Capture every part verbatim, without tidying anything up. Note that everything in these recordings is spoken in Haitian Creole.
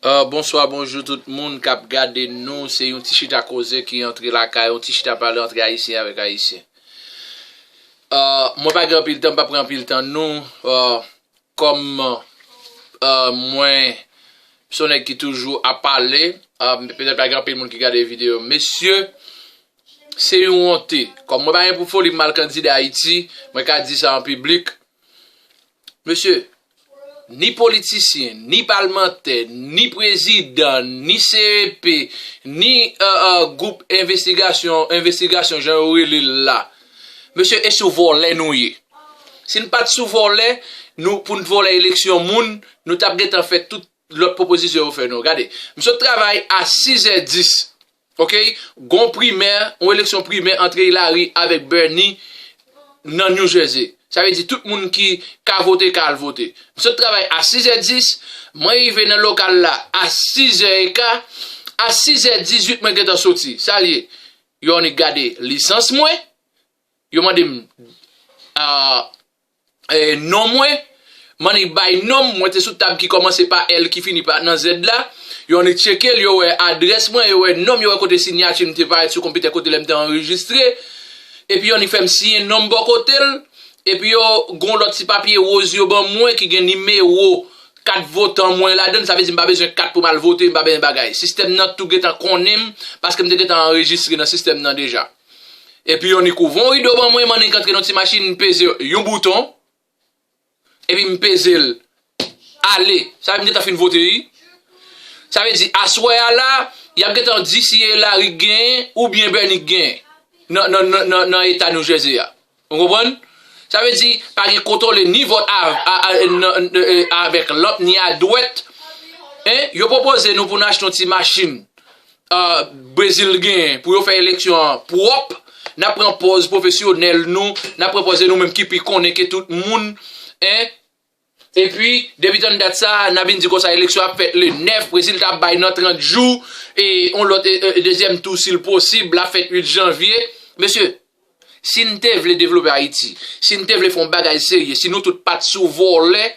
Uh, bonswa, bonjou tout moun k ap gade nou. Se yon ti chita koze ki antre lakay, yon ti chita pale antre Ayisyen avèk Ayisyen. Uh, mwen pa gen anpil tan, m pa pran anpil tan nou. Uh, kòm uh, mwen, se yon nèg ki toujou ap pale, uh, petèt pa gen anpil moun ki gade videyo. Mesye, se yon wonte. Kòm mwen pa gen pou foli m al kandida Ayiti, mwen ka di sa an piblik. Mesye, ni politisyen, ni palmantè, ni prezidan, ni C E P, ni uh, uh, gwoup envestigasyon, envestigasyon jan yo rele l la. Mesye, e sou vòlè nou ye. Si n pa t sou vòlè, nou, pou n vòlè eleksyon moun, nou t ap gentan fè tout lòt pwopozisyon yo fè nou. Gade, m sot travay a sizè dis. Ok? Gon primè, yon eleksyon primè antre Hillary avèk Bernie nan New Jersey. Sa vle di tout moun ki ka vote ka al vote. M sot travay a sizè dis, mwen rive nan lokal la a sizè eka, a sizè dizuit mwen gentan soti. Sa l ye? Yo annik gade lisans mwen, yo mande m uh, eh, non mwen. M annik bay non m, mwen te sou tab ki kòmanse pa L ki fini pa nan Z la. Yo annik tcheke l, yo wè adrès mwen, yo wè non m, yo wè kote siyati m te parèt sou konpitè kote lè m te anrejistre. Epi yo annik fè m siyen non m bò kote l. Epi yo gon lòt ti papye woz yo ban mwen ki gen nimewo kat votan mwen ladan l. Sa vle di m pa bezwen kat pou m al vote, m pa bezwen bagay. Sistèm nan tou gentan konnen m paske m te gentan anrejistre nan sistèm nan deja. Epi yo annik ouvè yon rido ban mwen, m annik antre nan ti machin, m peze yon bouton. Epi m peze l. Ale. Sa vle m gentan fin vote wi. Sa vle di aswè a la, y ap gentan di si Hillary k genyen oubyen Bernie k genyen nan, nan, nan, nan, nan eta New Jersey a. Ou konprann? Sa vle di pa gen kontwole ni vòt a, a, a, nan, e, avèk lanp ni adwèt. En, yo pwopoze nou pou n achte yon ti machin uh, Brezil genyen pou yo fè eleksyon an pwòp, n ap pran pòz pwofesyonèl nou, n ap pran pòz nou menm ki pi konnen ke tout moun, en. Epi, depi tann dat sa, n ap vin di konsa eleksyon ap fèt le nèf, rezilta ap bay nan trant jou, e yon lòt e, e, dezyèm tou si l posib, l ap fèt uit janvye. Mesye, si n te vle devlope Ayiti, si n te vle fè yon bagay serye, si nou tout pa t sou vòlè,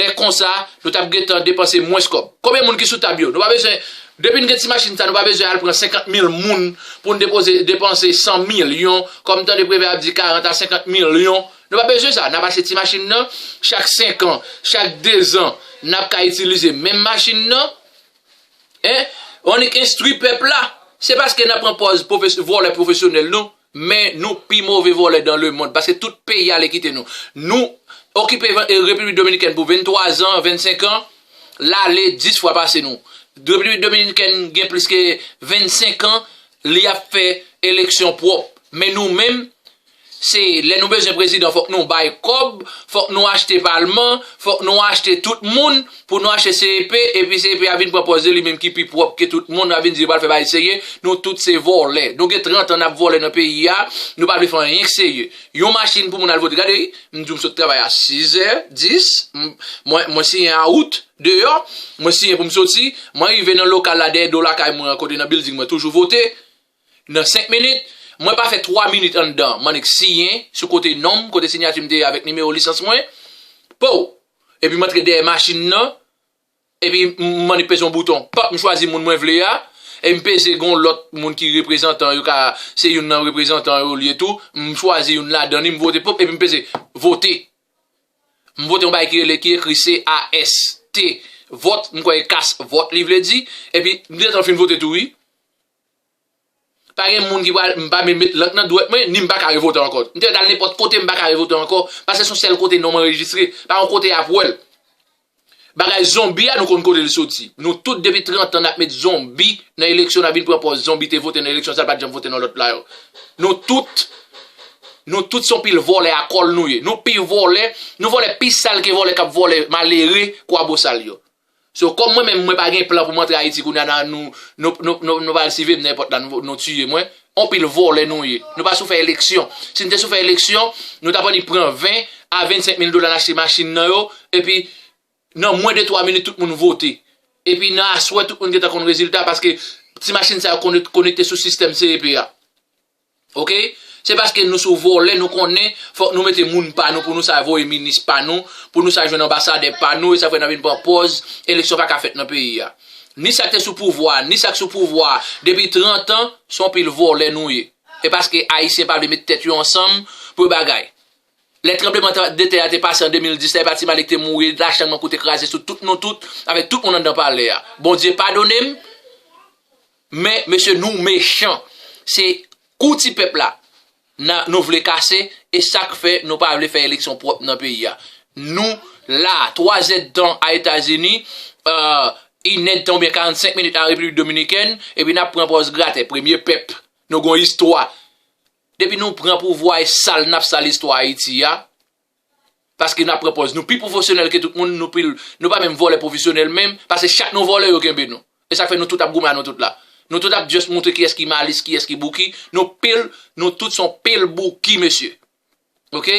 lè konsa, nou t ap gentan depanse mwens kòb. Konbyen moun ki sou tab yo? Nou pa bezwen, depi n gen ti machin sa, nou pa bezwen al pran senkant mil moun pou n depoze, depanse san milyon, kòm tande prevè ap di karant a senkant milyon. Nou pa bezwen sa. N ap achte ti machin nan, chak senk an, chak dezan, n ap ka itilize menm machin nan. En, annik enstwi pèp la. Se paske n ap pran pòz pwofes-, vòlè pwofesyonèl nou, men nou pi move vòlè dan le mond, paske tout peyi ale kite nou. Nou okipe van-, e, Repiblik Dominikèn pou venntwa zan, vennsenk an, l ale dis fwa pase nou. Repiblik Dominikèn gen plis ke vennsenk an, li ap fè eleksyon pwòp. Men nou menm, se lè nou bezwen prezidan, fòk nou bay kòb, fòk nou achte palman, fòk nou achte tout moun, pou nou achte C E P, epi C E P a vin pran pòz de li menm ki pi pwòp ke tout moun, a vin di yo pral fè bagay serye, nou tout se vòlè. Nou gen trant an n ap vòlè nan peyi a, nou pa vle fè anyen k serye. Yon machin pou moun al vote. Gade, m di w m sot travay a sizè dis, m, mwen, mwen siyen a out, deyò, mwen siyen pou m soti, mwen rive nan lokal la dèyè do lakay mwen an kote nan bilding mwen toujou vote. Nan senk minit, mwen pa fè twa minit anndan, m annik siyen sou kote non m, kote siyati m te ye avèk nimewo lisans mwen. Pow! Epi m antre dèyè machin nan, epi m, m annik peze yon bouton. Pap, m chwazi moun mwen vle a, e m peze gon lòt moun ki reprezantan yo ka, se youn nan reprezantan yo l ye tou. M chwazi youn ladan li, m vote, pop, epi m peze vote. M vote yon bagay ki rele, ki ekri C A S T, vòt, m kwè e kas vòt li vle di, epi m gentan fin vote tou wi. Pa gen moun ki pral, m pa menm met lank nan dwèt mwen, ni m pa ka revote ankò. M te al nenpòt kote, m pa ka revote ankò, paske se yon sèl kote non m anrejistre, pa yon kote y ap wè l. Bagay zonbi a, nou konn kote l soti. Nou tout, depi trant an, n ap met zonbi nan eleksyon, n ap vin pran pòz zonbi te vote nan eleksyon, sa l pa t janm vote nan lòt la yo. Nou tout, nou tout se yon pil vòlè a kòl nou ye. Nou pi vòlè, nou vòlè pi sal ke vòlè k ap vòlè malere kwabosal yo. So, kòm mwen menm, mwen pa gen plan pou m antre Ayiti kounye a, nou, nou, nou, nou, nou pral sive m nenpòt la, nou, nou tiye mwen. Onpil vòlè nou ye. Nou pa sou fè eleksyon. Si n te sou fè eleksyon, nou t ap annik pran ven a vennsenk mil dola n achte machin nan yo, epi nan mwen de twa minit tout moun vote. Epi nan aswè tout moun gentan konn rezilta paske ti machin sa yo konek-, konekte sou sistèm C E P a. Ok? Se paske nou sou vòlè, nou konnen, fòk nou mete moun pa nou pou nou sa voye minis pa nou, pou nou sa jwenn anbasadè pa nou, e sa fè n ap vin pran pòz, eleksyon pa ka fèt nan peyi a. Ni sa k te sou pouvwa, ni sa k sou pouvwa, depi trant an, se yon pil vòlè nou ye. E paske Ayisyen pa vle met tèt yo ansanm pou yo bagay. Lè tranbleman de tè a te pase an de mil dis la, e pa Ti Malik te mouri, lachang mankou te kraze sou tout nou tout, avèk tout moun anndan palè a. Bondye padone m, men mesye nou mechan. Se kou ti pèp la, nan, nou vle kase, e sa k fè nou pa vle fè eleksyon pwòp nan peyi a. Nou la, twa zèdtan a Etazini, euh, inèdtan oubyen karannsenk minit a Repiblik Dominikèn, epi n ap pran pòz gratè, premye pèp. Nou gon istwa. Depi nou pran pouvwa, e sal n ap sal istwa Ayiti a. Paske n ap pran pòz nou pi pwofesyonèl ke tout moun, nou pil, nou pa menm vòlè pwofesyonèl menm, paske chak nou vòlè yo kenbe nou. E sa k fè nou tout ap goumen a nou tout la. Nou tout ap just montre kiyès ki Malis, kiyès ki Bouki. Nou pil, nou tout se yon pil Bouki, mesye. Oke?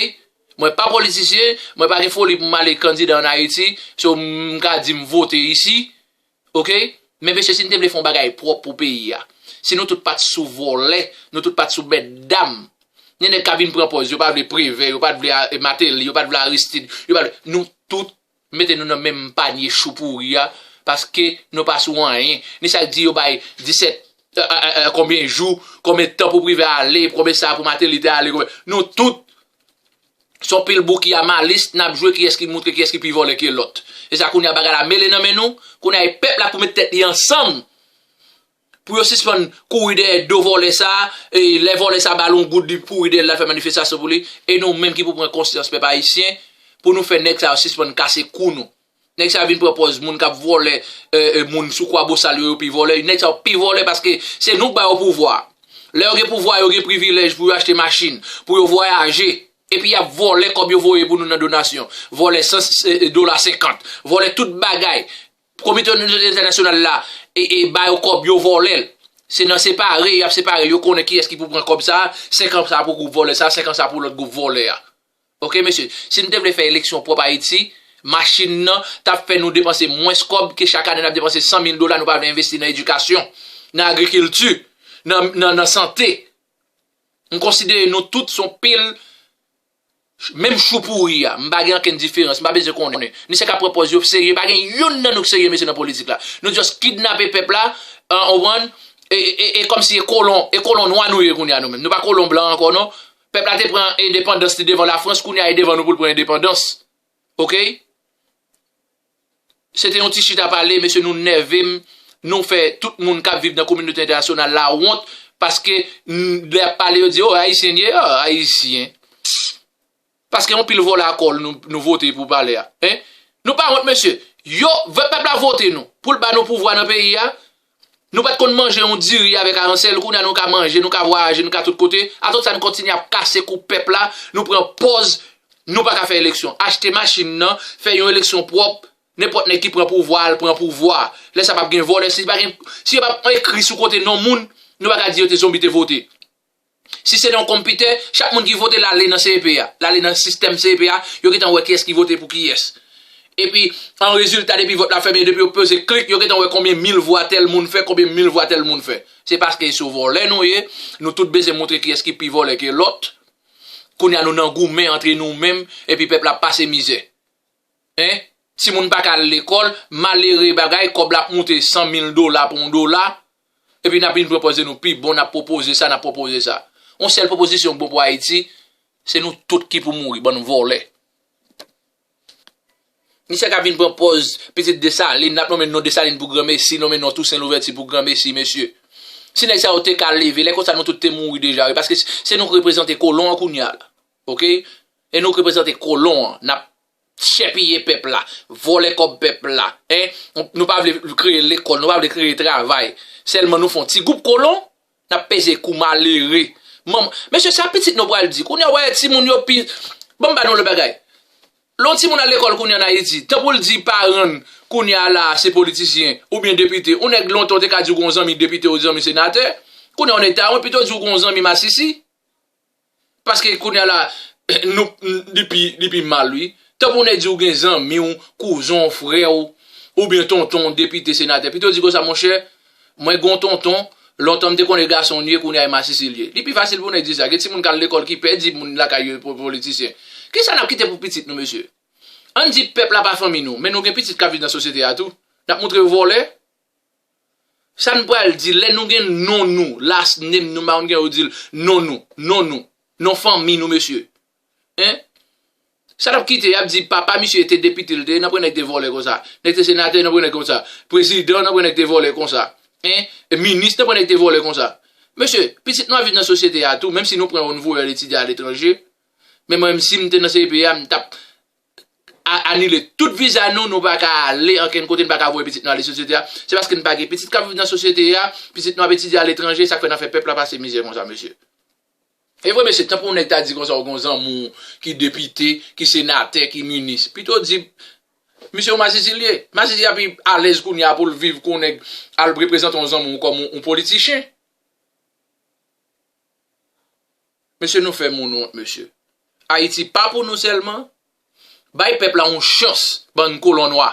Mwen pa politisyen, mwen pa gen foli pou m ale kandida ann Ayiti, so m ka di m vote isi. Oke? Men mesye, si n te vle fè yon bagay pwòp pou peyi a, si nou tout pa t sou vòlè, nou tout pa t sou mètdam, ni nèg k ap vin pran pòz, yo pa vle Prevè, yo pa t vle a-, Martelly, yo pa t vle Aristide, yo pa vle, nou tout mete nou nan menm panye chou pouri a, paske nou pa sou anyen. Ni sa k di yo bay disèt, euh, euh, euh, konbyen jou, konbyen tan pou Prevè ale, konbyen sa pou Martelly te ale, konbyen, nou tout se yon pil Bouki a Malis, n ap jwe kiyès ki montre kiyès ki pi vòlè ke lòt. E sa kounye a bagay la mele nan men nou, kounye a e pèp la pou met tèt li ansanm, pou yo sispann kouri dèyè do vòlè sa, e lè vòlè sa ba l yon goud, li kouri dèyè l, l al fè manifestasyon pou li, e nou menm ki pou pran konsyans pèp ayisyen, pou nou fè nèg sa yo sispann kase kou nou. Nèg sa yo vin pran pòz moun k ap vòlè, e, e, moun sou Kwabosal yo, yo pi vòlè. Nèg sa yo pi vòlè paske se nou k ba yo pouvwa. Lè yo gen pouvwa, yo gen privilèj pou yo achte machin, pou yo vwayaje. Epi y ap vòlè kòb yo voye pou nou nan donasyon. Vòlè san, e, e, dola senkant. Vòlè tout bagay. Kominote entènasyonal la, e, e, ba yo kòb, yo vòlè l. Se nan separe, y ap separe l. Yo konnen kiyès ki pou pran kòb sa, senkant sa pou gwoup vòlè sa, senkant sa pou lòt gwoup vòlè a. Oke, mesye, si n te vle fè eleksyon pwòp Ayiti, machin nan t ap fè nou depanse mwens kòb ke chak ane n ap depanse san mil dola, nou pa vle envesti nan edikasyon, nan agrikilti, nan, nan, nan sante. M konsidere nou tout se yon pil menm chou pouri a. M pa gen okenn diferans, m pa bezwen konnen. Ni sa k ap pran pòz yo serye, pa gen youn nan nou k serye, mesye, nan politik la. Nou just kidnape pèp la, an, ou konprann? E, e, e, e kòmsi e kolon, e kolon nwa nou ye kounye a nou menm. Nou pa kolon blan ankò, non. Pèp la te pran endepandans li devan Lafrans, kounye a e devan nou pou l pran endepandans. Oke? Se te yon ti chita pale, mesye, nou nève m, nou fè tout moun k ap viv nan kominote entènasyonal la wont, paske, mm, lè y ap pale, yo di, "Oh, Ayisyen ye, oh, Ayisyen." Paske yon pil vòlè a kòl nou, nou vote pou palè a. Hein? Nou pa wont, mesye. Yo, pèp la vote nou pou l ba nou pouvwa nan peyi a. Nou pa t konn manje yon diri avèk aransèl, kounye a nou ka manje, nou ka vwayaje, nou ka tout kote. Atò sa n kontinye ap kase kou pèp la, nou pran pòz, nou pa ka fè eleksyon. Achte machin nan, fè yon eleksyon pwòp, nenpòt nèg ki pran pouvwa, al pran pouvwa. Lè sa p ap gen vòlè, si pa gen, si yo pa ekri sou kote non moun, nou pa ka di yo te zonbi te vote. Si se nan yon konpitè, chak moun ki vote l ale nan C E P a, l ale nan sistèm C E P a, yo gentan wè kiyès ki vote pou kiyès. Epi, an rezilta, depi vòt la fèmen, depi yo peze klik, yo gentan wè konbyen mil vwa tèl moun fè, konbyen mil vwa tèl moun fè. Se paske se vòlè nou ye, nou tout bezwen montre kiyès ki pi vòlè ke lòt. Kounye a nou nan goumen antre nou menm, epi pèp la ap pase mizè. Hein? Timoun pa ka al lekòl, malere bagay, kòb la ap moute san mil dola pou yon dola. Epi n ap vin pran pòz nou pi bon, n ap pwopoze sa, n ap pwopoze sa. Yon sèl pwopozisyon k bon pou Ayiti, se nou tout ki pou mouri, bann vòlè. Misye k ap vin pran pòz pitit Desalin, n ap nonmen non Desalin pou granmesi, nonmen non Tousen Louvèti pou granmesi, mesye. Si nèg sa yo te ka leve, lè konsa nou tout te mouri deja, wi, paske se nou k reprezante kolon an kounye a la. Oke? E nou k reprezante kolon an. N ap chèpiye pèp la, vòlè kòb pèp la. Hein? Nou pa vle kreye lekòl, nou pa vle kreye travay. Sèlman nou fè yon ti gwoup kolon, n ap peze kou malere. Manman, mesye, sa pitit nou pral di. Kounye a, w a wè timoun yo pi, ban m ba nou lòt bagay. Lè yon timoun al lekòl kounye a ann Ayiti, tan pou l di paran l kounye a la a se politisyen oubyen depite. Yon nèg lontan w te ka di w gen yon zanmi depite ou zanmi senatè. Kounye a yon nèg ta, mwen pito di w gen yon zanmi masisi. Paske kounye a la, nou, li pi, li pi mal, wi. Tan pou nèg di w gen zanmi w, kouzen w, frè w, oubyen tonton w, depite, senatè. Pito di konsa, monchè, mwen gen yon tonton, Lontan m te konnen gason l ye, kounye a e masisi l ye. Li pi fasil pou nèg di sa. Gen timoun k al lekòl ki pè di moun lakay yo po- politisyen. Kisa n ap kite pou pitit nou, mesye? Ann di pèp la pa fanmi nou, men nou gen pitit k ap viv nan sosyete a tou. N ap montre yo vòlè. Sa n pral di lè nou gen non nou, last name nou, m pa konn gen yo di l, non nou, non nou, non fanmi nou, mesye. Hein? Sa n ap kite, y ap di papa misye te depite l te, nan pwen nèg te vòlè konsa. Nèg te senatè, nan pwen nèg konsa. Prezidan, nan pwen nèg te vòlè konsa. Hein? E minis, nan pwen nèg te vòlè konsa. Mesye, pitit nou ap viv nan sosyete a tou, menm si nou pran yo n voye al etidye aletranje, men mwen menm si m te nan C P A, m t ap a- anile tout viza nou, nou pa ka ale ankenn kote, n pa ka voye pitit nou ale sosyete a. Se paske n pa gen pitit k ap viv nan sosyete a, pitit nou ap etidye aletranje, sa k fè n ap fè pèp la pase mizè konsa, mesye. E vre, mesye, tankou yon nèg ta di konsa, ou gen yon zanmi w ki depite, ki senatè, ki minis. Pito di, misye yon masisi l ye. Masisi a pi alèz kounye a pou l viv kon nèg al reprezante yon zanmi w kòm yon, yon politichen. Mesye, nou fè moun wont, mesye. Ayiti pa pou nou sèlman. Bay pèp la yon chans, bann kolon nwa.